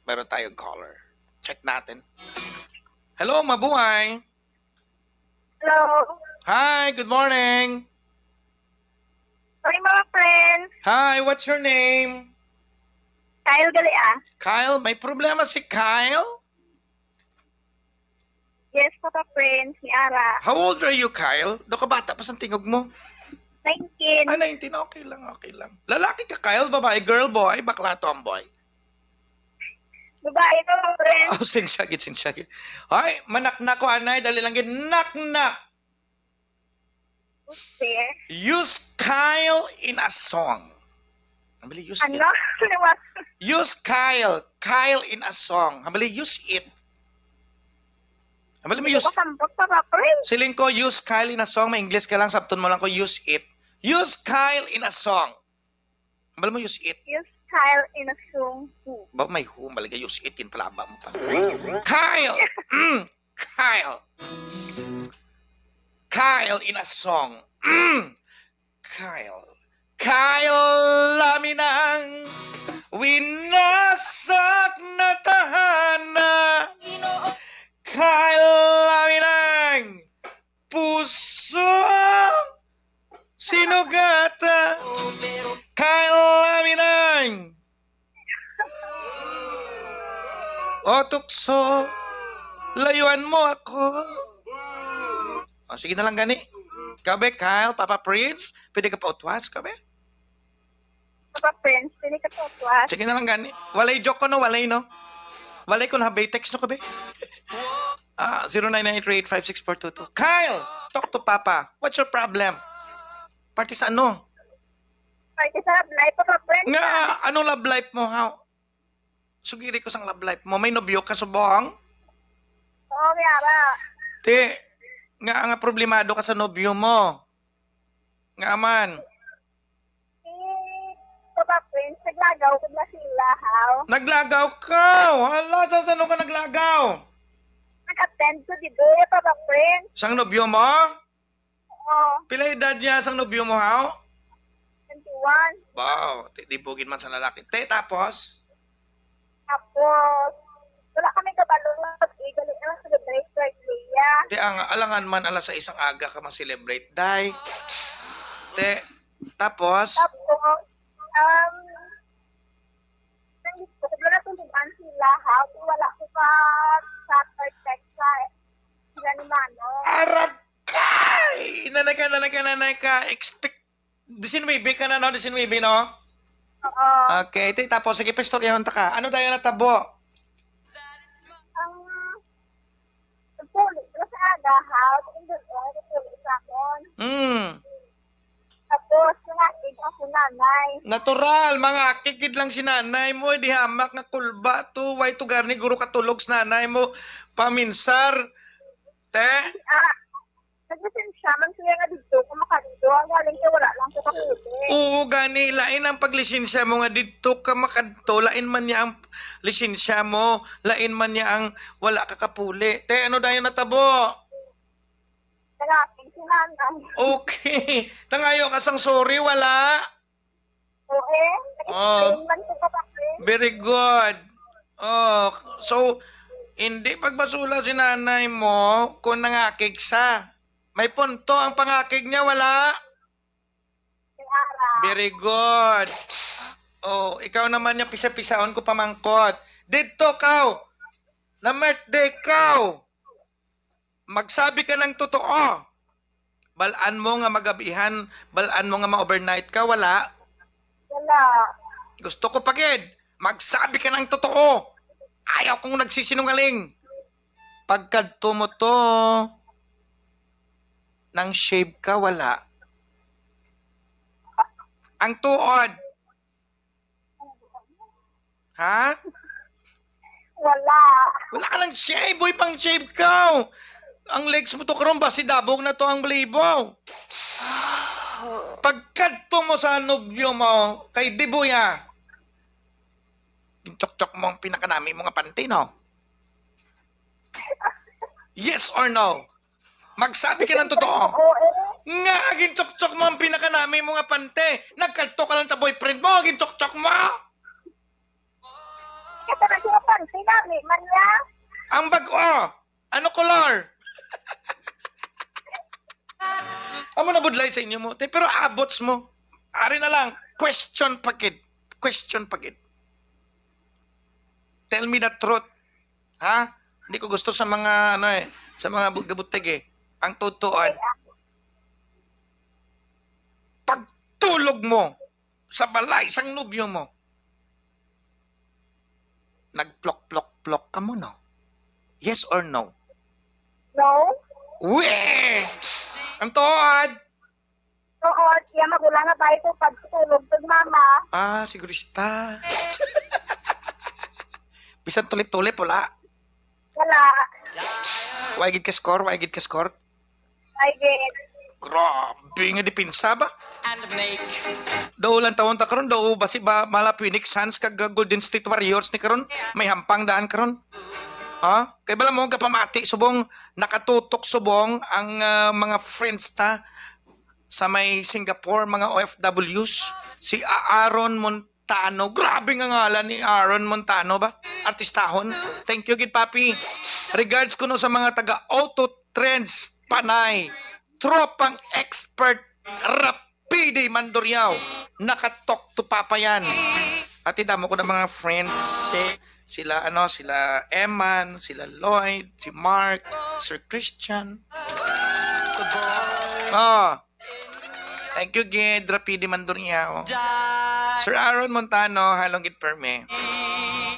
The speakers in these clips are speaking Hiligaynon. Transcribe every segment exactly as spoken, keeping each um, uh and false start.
Meron tayong caller. Check natin. Hello, mabuhay. Hello. Hi, good morning. Hi, mga friends. Hi, what's your name? Kyle gali, ah. Kyle, may problema si Kyle? Yes, Papa Prince, ni Ara. How old are you, Kyle? Daw kabata pa sang tingog mo. Nineteen. Ah, nineteen. Okay lang, okay lang. Lalaki ka, Kyle? Babae, girl, boy? Bakla, tomboy? Babae, Papa Prince. Oh, sinsya gid, sinsya gid. Ay, manaknak ko, anay. Dali lang gid. Knock, knock. Okay. Use Kyle in a song. Hambali, use Ano? it. Ano ba? Use Kyle. Kyle in a song. Hambali, use it. Hambali mo, Hindi use ko kasambot, Papa Prince. Siling ko, use Kyle in a song. May English ka lang, sabton mo lang ko, use it. Use Kyle in a song. Hambali mo, use it. Use Kyle in a song. Who? Ba, may who, hambali ka, use it, ginpalaba mo pa. Kyle! Mm! Kyle! Kyle in a song. Mm! Kyle. Kyle Laminang, winasak na tahanan. Kyle Laminang, pusong sinugatan. Kyle Laminang. O tukso, layuan mo ako. O, sige na lang gani. Kabe, Kyle, Papa Prince, pwede ka pa utwas, kabe? Papa Prince, pwede ka pa utwas. Sige na lang gani. Walay joke ko, no? Walay, no? Walay ko na, bay, text, no, kabe? Ah, zero nine nine eight three eight five six four two two. Kyle, talk to Papa. What's your problem? Parte sa ano? Parte sa love life, Papa Prince. Nga, anong love life mo, ha? Sugiri ko sang love life mo. May nobyo ka, subong? Oo, may ara. Ti, nga nga problemado ka sa nobyo mo. Nga man. Si Papa Prince, naglagaw ko na sila, haw. Naglagaw ka! Hala, sa sano ka naglagaw? Nag-attend ko, di ba, Papa Prince? Sang nobyo mo? Oo. Pila edad niya sang nobyo mo, haw? Twenty-one. Wow, ti-, dibugin man sa lalaki. Te, tapos? Tapos, wala kami kabalo nga pag-igali na celebrate birthday niya. Te, ang alangan man alas sais ang aga ka ma-celebrate, day. Te, tapos? Tapos, um, nandito ko na tulugan sila, ha? Kung wala ko pa sa perfect sa sila ni Mano. Arakay! Nanay ka, nanay ka, nanay ka. Expect, disinuybe ka na, no? Disinuybe, no? Oo. Okay, ti-, tapos, sige, pa-istoryahon ta ka. Ano dayon natabo? Ang, ang puli ko sa aga, ha? Ang doon, ang puli sa akon. Mm. Tapos, nangakig ako, nanay. Natural, mangakig gid lang si nanay mo, eh, di hamak nga kulba to, way to gani guro katulog si nanay mo, paminsar, te? Ah, naglisensya man siya nga didto ko makadto, ang galing siya, wala lang ko kapuli. Oo, gani, lain ang paglisensya mo nga didto ka makadto, lain man niya ang lisensya mo, lain man niya ang wala ka kapuli. Te, ano dayon natabo? Nangakig si nanay. Okay. Nangayo ka sang sorry, wala? Oo, eh. Oh. Nag-explain man ko, Papa Prince. Very good. Oh, so, hindi pagbasura si nanay mo kung nangakig siya. May punto ang pangakig niya, wala? May ara. Very good. Oh, ikaw naman niya pisa-pisaon ko pamangkot. Didto kaw. Na-birthday kaw. Magsabi ka ng totoo. Balaan mo nga magabihan, balaan mo nga ma-overnight ka, wala? Wala. Gusto ko pa gid. Magsabi ka ng totoo. Ayaw kong nagsisinungaling. Pagkadto mo to, nang-shave ka, wala? Ang tuod. Ha? Wala. Wala ka nang shave, boy, pang-shave ka. Ang legs mo to karon ba, si dabog na to ang balibo. Pagkadto mo sa nobyo mo, kay Dibuya, ginchokchok mo ang pinakanami mo nga panty, no? Yes or no? Magsabi ka ng totoo. Oo, eh. Nga, ginchokchok mo ang pinakanami mo nga panty. Nagkadto ka lang sa boyfriend mo, ginchokchok mo. Ito na siya, panty na, may man niya. Ang bag-o, ano color? Amo na budlay sa inyo mo. Te, pero abots mo. Ari na lang, question pa gid. Question pa gid. Tell me the truth. Ha? Hindi ko gusto sa mga, ano eh, sa mga bu-, gabutig eh. Ang tutuan, pagtulog mo sa balay sang nobyo mo, nagplok-plok-plok ka mo, no? Yes or no? No? Uy! Ang tuod! Oo, siya magulang na tayo to pagtulog to, mama. Ah, sigurista. Bisan tulip-tulip, wala. Wala. Wa gid ka score, wa gid ka score. Ay, gid. Grabe nga depensa ba? And make. Daw lang tawon ta karon, daw basi ba mala Phoenix Suns kag, uh, Golden State Warriors ni karon? May hampang daan karon. Ha? Kay bala mo gapamati subong nakatutok subong ang, uh, mga friends ta sa may Singapore, mga O F Ws. Si Aaron Montano. Grabe nga ngalan ni Aaron Montano ba? Artistahon. Thank you gid, papi. Regards kuno sa mga taga Auto Trends Panay. Tropang expert, Rapidi Manduriao. Naka-talk to papa yan. Ati damo ko na mga friends. Sila, ano, sila Eman, sila Lloyd, si Mark, Sir Christian. Oh. Thank you gid, Rapidi Manduriao. Sir Aaron Montano, halong gid permi.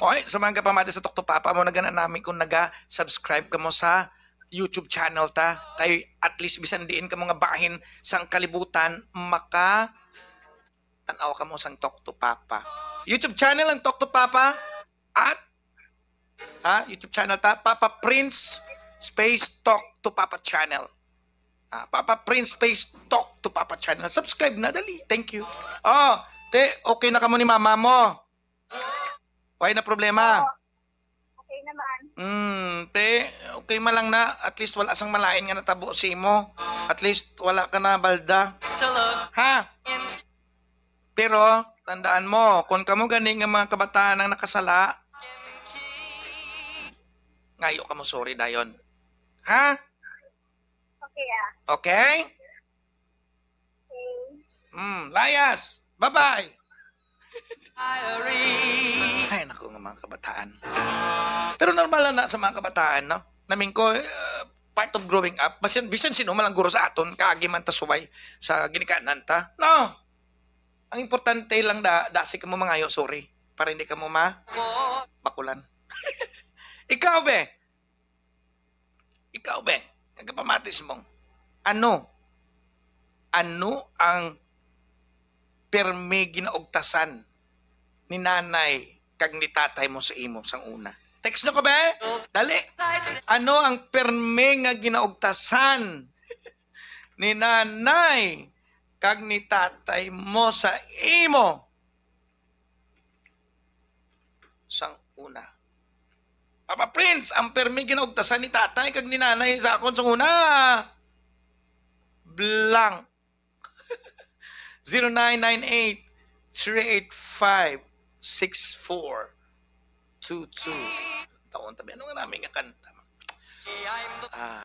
Oy, sa mga kapamati sa Talk to Papa, mo na gana namin kung naga-subscribe ka mo sa YouTube channel ta. Kay at least bisan diin ka mga bahin sang kalibutan, maka tan-aw ka mo sang Talk to Papa. YouTube channel ang Talk to Papa at, ha, YouTube channel ta, Papa Prince space Talk to Papa channel. Ah, Papa Prince space Talk to Papa channel. Subscribe na, dali. Thank you. Oh, te, okay na kamo ni mama mo? Wala na problema? Okay naman. Hmm, te, okay man lang na. At least wala sang malain nga natabo sa imo. At least wala ka na balda. Ha? Pero, tandaan mo, kung kamo gani nga mga kabataan ang nakasala, ngayo kamo sorry dayon. Ha? Okay, ah. Okay? Okay. Hmm, layas. Bye-bye. Ay, naku, nga mga kabataan. Pero normal lang na sa mga kabataan, no? Namin ko, uh, part of growing up. Bisan, bisan sino man lang guro sa aton, kaagi man ta subay sa ginikanan ta. No? Ang importante lang da, dasi ka mo mangayo, sorry. Para hindi ka mo ma-, bakulan. Ikaw, be? Ikaw, be? Nagapamatis mong. Ano? Ano ang permi ginaugtasan ni nanay kag ni tatay mo sa imo sang una? Text na ko, be? Dali. Ano ang permi nga ginaugtasan ni nanay kag ni tatay mo sa imo sang una? Papa Prince, ang permi ginaugtasan ni tatay kag ni nanay sa akon sang una. Blank. Zero nine nine eight, three eight five, six four two two. Taon tabi, ano nga namin nga kanta? Ah.